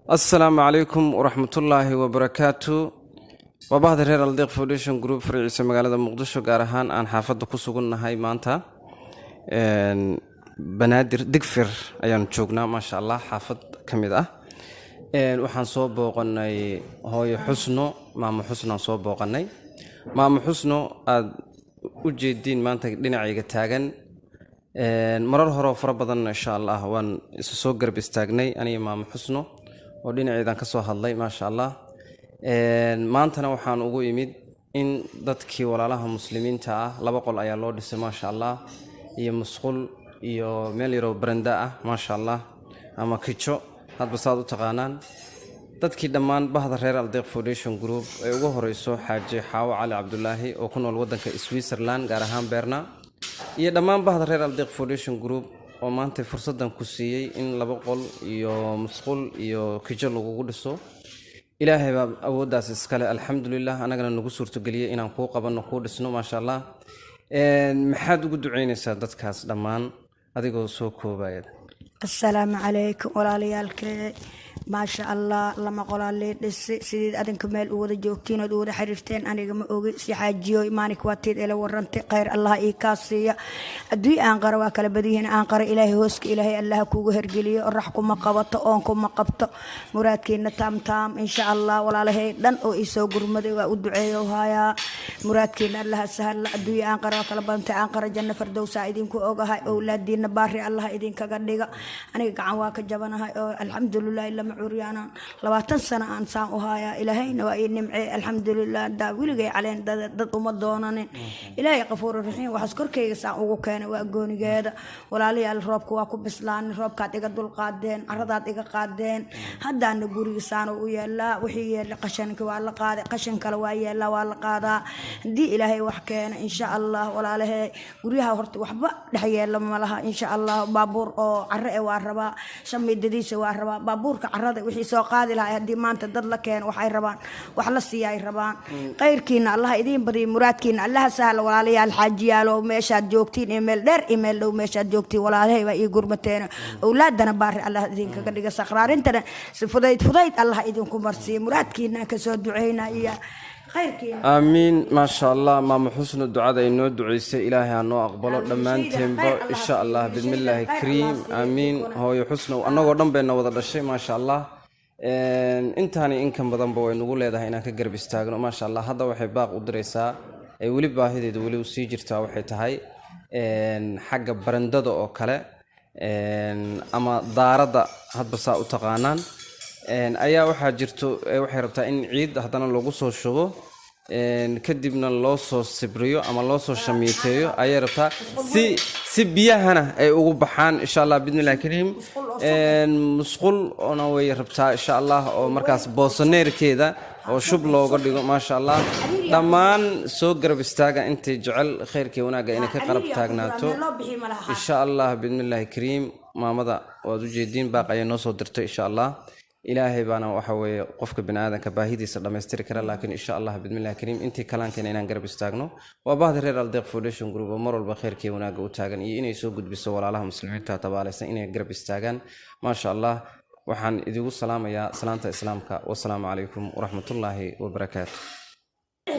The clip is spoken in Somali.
Asalaamu calaykum waraxmatullaahi wabarakaatu. Waa bahda reer Aldeeq Foundation Group, farciisa magaalada Muqdisho, gaar ahaan aan xaafadda ku sugannahay maanta. Banaadir Digfir ayaanu joognaa, maasha Allah, xaafad ka mid ah. Waxaan soo booqanay hooyo Xusno, maamo Xusnoaan soo booqanay. Maamo Xusno aada u jeediin maanta dhinacayga taagan, marar horeo fara badanna insha Allah waan isu soo garab istaagnay aniga maamo Xusno oo dhinaceedan ka soo hadlay, maasha Allah. Maantana waxaan ugu imid in dadkii walaalaha muslimiinta ah laba qol ayaa loo dhisay, maasha Allah, iyo musqul iyo meel yaroo baranda ah, maasha Allah, ama kijo hadba saad u taqaanaan. Dadkii dhammaan bahda reer Aldeeq Foundation Group ee ugu horeyso Xaaji Xaawo Cali Cabdulaahi oo ku nool wadanka Switzerland, gaar ahaan Berna, iyo dhammaan bahda reer Aldeeq Foundation Group oo maanta fursaddan ku siiyey in laba qol iyo musqul iyo kijo lagugu dhiso. Ilaahay baa awooddaas iskale, alxamdulilah, annagana nagu suurtogeliyey inaan kuu qabanno, kuu dhisno, maasha Allah. Maxaad ugu duceynaysaa dadkaas dhammaan adigoo soo koobaya? Asalaamu calaykum walaalayaalkee. Maasha Allah, lama qolaa lee dhisi. Sideed adinka meel u wada joogtiin ood u wada xiriirteen aniga ma ogi. Si xaajiyo maalinka waatiid ila warantay, khayr Allah ii kaa siiya. Adduun aan qara waa kala badanyihiin. Aan qara Ilaahay hooska Ilaahay Allah kuugu hergeliyo. Orax kuma qabato, oon kuma qabto. Muraadkiina taam taam insha Allah. Walaalahay dhan oo ii soo gurmaday waa u duceeyo hayaa. Muraadkiina Allah sahla. Adduun aan qara waa kala badantay. Aan qara janno fardowsa idinku ogahay. Owlaadiina baari Allah idinkaga dhiga. Aniga gacan waa ka jabanahay oo alxamdulilah lama curyaanaan 20 sano aan saan u hayaa. Ilaahayna waa ii nimcey, alxamdulilah. Daa weligay caleen dad uma doonanin. Ilaahay qafuuru raxiim waxaas korkayga saan ugu keenay waa goonigeeda. Walaalayaal, roobka waa ku bislaanin. Roobkaad iga dulqaadeen, caradaad iga qaadeen. Haddaana guriga saan u yeelaa. Wixii yeelay qashanka waa la qaaday, qashan kale waa yeelaa, waa la qaadaa haddii Ilaahay wax keena insha Allah. Walaalahee, guryaha horta waxba dhex yeela malaha insha Allah. Baabuur oo carre e waa rabaa, shamiidadiisa waa rabaa. Baabuurka carrada wixii soo qaadi lahaa haddii maanta dad la keeno, waxay rabaan wax la siiya ay rabaan. Khayrkiina Allah idiin badiyo, muraadkiina Allaha sahla. Walaalayaal, xaajiyaalo, meeshaad joogtiin iyo meel dheer iyo meel dhow meeshaad joogtiin, walaalahay baa ii gurmateen. Owlaadana baari Allah idinkaga dhiga. Sakhraarintana si fudayd fudayd Allah idinku marsiiya. Muraadkiina kasoo duceyna iyo khayrkiina. Aamiin, maasha Allah. Maamo Xusno ducada ay noo duceysay Ilaahay ha noo aqbalo dhammaanteenba insha Allah, bismillaahi kariim, aamiin. Hooyo Xusno annagoo dhan bayna wada dhashay, maasha Allah. Intaani inkan badanba way nagu leedahay inaan ka garab istaagno, maasha Allah. Hadda waxay baaq u diraysaa ay weli baahideedu weli usii jirtaa waxay tahay xagga barandada oo kale ama daaradda hadba saa u taqaanaan ayaa waxaa jirto. Waxay rabtaa in ciid haddana lagu soo shubo, kadibna loo soo sibriyo ama loo soo shamiiteeyo ayay rabtaa, si biyahana ay ugu baxaan insha Allah, bismillahi kariim. Musqul ona way rabtaa insha Allah, oo markaas boosaneerkeeda oo shub looga dhigo, maasha Allah. Dhammaan soo garab istaaga intay jecel khayrkii wanaagga inay ka qarab taagnaato insha Allah, bismillahi kariim. Maamada waad ujeediin, baaq ayay noo soo dirtay insha Allah. Ilaahay baana waxa weeye qofka bini aadanka baahidiisa dhammaystiri kara, laakiin insha Allah, bismillahi kariim, intii kalaankeena inaan garab istaagno. Waa bahda reer Aldeeq Foundation Group oo mar walba khayrkii wanaagga u taagan iyo inay soo gudbiso walaalaha muslimiinta tabaaleysan inay garab istaagaan, maasha Allah. Waxaan idigu salaamayaa salaanta islaamka. Wasalaamu calaykum waraxmatullaahi wabarakaatu.